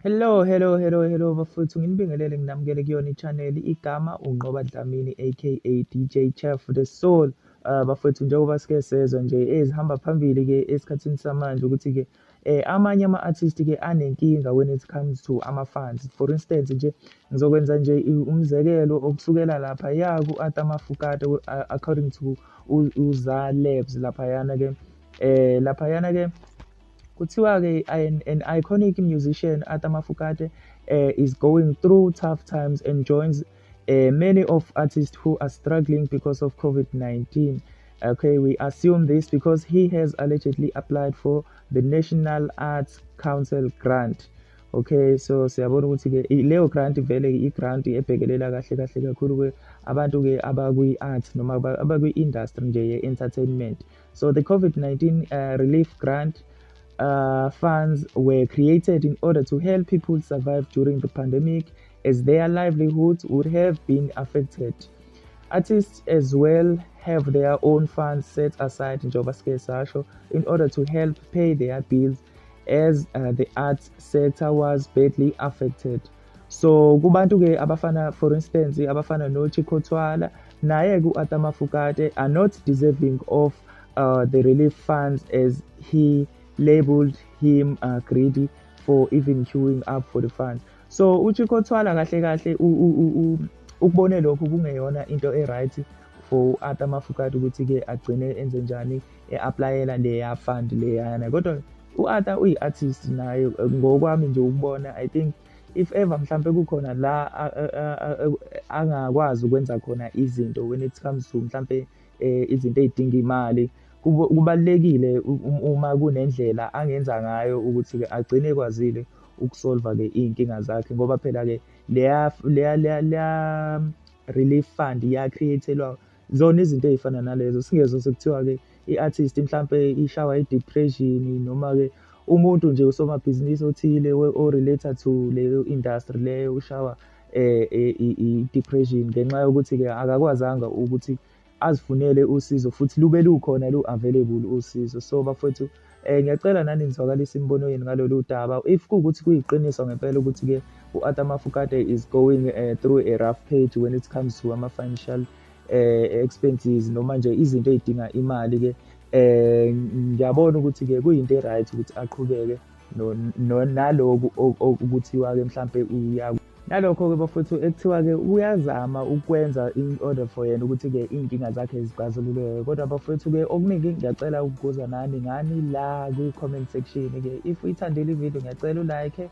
Hello, hello, hello, hello bafowethu, nginibingelele nginamukele kuyona i-channel. Igama uNqoba Dlamini aka DJ Chef the Soul. Bafowethu, njengoba sike sezwa nje ezihamba phambili ke esikhathini samanje ukuthi ke amanye ama-artist ke anenkinga when it comes to ama-funds. For instance nje, ngizokwenza nje umzekelo okusukela lapha ya ku-Arthur Mafokate, according to uZa Labs laphayana ke, laphayana ke kuthiwa-ke an iconic musician, Arthur Mafokate, is going through tough times and joins many of artists who are struggling because of COVID-19. Okay, we assume this because he has allegedly applied for the National Arts Council grant. Okay, so siyabona ukuthi-ke leyo grant vele i-grant ebhekelela kahle kahle kakhulu-ke abantu-ke abakwi-art noma abakwi-industry nje ye-entertainment. So the COVID-19 relief grant funds were created in order to help people survive during the pandemic, as their livelihoods would have been affected. Artists as well have their own funds set aside, njengoba sike sasho, in order to help pay their bills, as the arts sector was badly affected. So kubantu ke abafana, for instance, abafana no Chicco Twala naye ku Arthur Mafokate are not deserving of the relief funds, as he labeled him greedy for even queuing up for the funds. So uChicco Twala kahle kahle ukubone lokhu kungeyona into e-right for u-Arthur Mafokate ukuthi-ke agcine enze njani, e-applyela leya fund leyana. Kodwa u-Arthur uyi-artist naye. Ngokwami nje ukubona, I think if ever mhlampe kukhona la angakwazi ukwenza khona izinto when it comes to mhlampe izinto ey'dinga imali, kubalulekile uma kunendlela angenza ngayo ukuthi-ke agcine ekwazile ukusolva-ke iy'nkinga zakhe, ngoba phela-ke leya relief fund ya-create-elwa zona izinto ey'fana nalezo. Singezwa sekuthiwa-ke i-artist mhlampe ishawa i-depression, noma-ke umuntu nje usomabhizinisi othile o-relate-a to leyo industry leyo ushawa i-depression ngenxa yokuthi-ke akakwazanga ukuthi azifunele usizo futhi lube lukhona lu-available usizo. So bafowethu, ngiyacela nani nizwakalise imibono yenu ngalolu daba, if kuwukuthi kuyiqiniso ngempela ukuthi-ke u-Arthur Mafokate is going through a rough patch when it comes to ama-financial expenses noma nje izinto ey'dinga imali-ke. Ngiyabona ukuthi-ke kuyinto e-right ukuthi aqhubeke naloku okuthiwa-ke mhlampe uya nalokho-ke bafowethu, ekuthiwa-ke uyazama ukwenza in order for yena ukuthi-ke iy'nkinga zakhe zixazululeke. Kodwa bafowethu-ke, okuningi ngiyacela ukubuza nani ngani la kwi-comment section-ke. If uyithandile ividiyo, ngiyacela u-like.